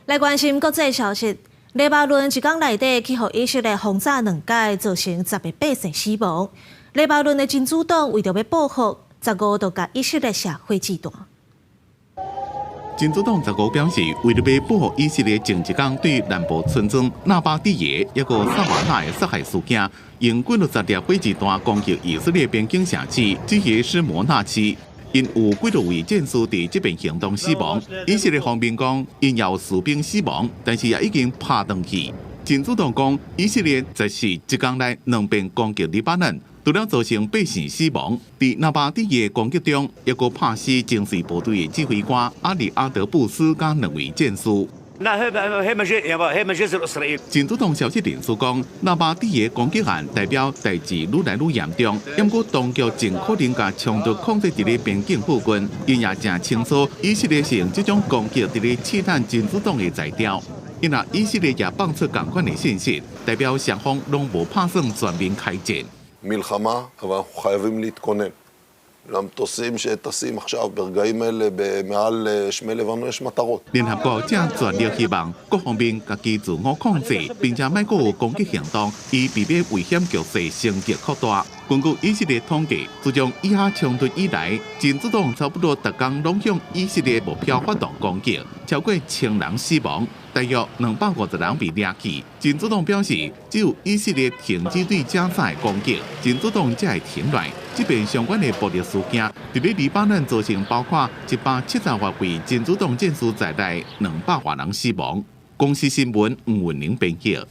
來關心國際消息，黎巴嫩一工內底去予以色列轟炸兩擺，造成十个百姓死亡。黎巴嫩的真主黨為著欲報復，十五就共以色列射火箭彈。真主黨十五表示，為著欲報復以色列前一工對南部村莊納巴蒂耶抑閣薩瓦納的殺害事件，用幾落十粒火箭彈攻擊以色列邊境城市基耶斯摩納市。𪜶有幾落位戰士佇這遍行動死亡。以色列方面講，𪜶也有士兵死亡，但是也已經拍轉去。真主黨講，以色列十四一工內兩遍攻擊黎巴嫩，除了造成百姓死亡，佇納巴蒂耶攻擊中，抑閣拍死精銳部隊的指揮官阿里阿德布斯佮兩位戰士。真主黨消息人士講，納巴蒂耶攻擊案代表代誌愈來愈嚴重，毋過當局盡可能共衝突控制佇咧邊境附近，𪜶也誠清楚，以色列是用這種攻擊佇咧試探真主黨的才調。因為以色列也放出仝款的信息，代表雙方攏無拍算全面開戰。 מלחמה, אבל אנחנו חייבים להתכונן. למטוסים שטסים עכשיו ברגעים אלה מעל שמי לבנון יש מטרות. 聯合國正全力希望各方面家己自我控制，並且莫閣有攻擊行動，以避免危險局勢升級擴大。根據以色列統計，自從以哈衝突以來，真主黨差不多逐工攏向以色列目標發動攻擊，超過千人死亡，大約250人被掠去。真主黨表示，只有以色列停止對加沙的攻擊，真主黨才會停落來。這遍相關的暴力事件，佇咧黎巴嫩造成包括170多位真主黨戰士在內兩百外人死亡。公視新聞吳文玲編譯。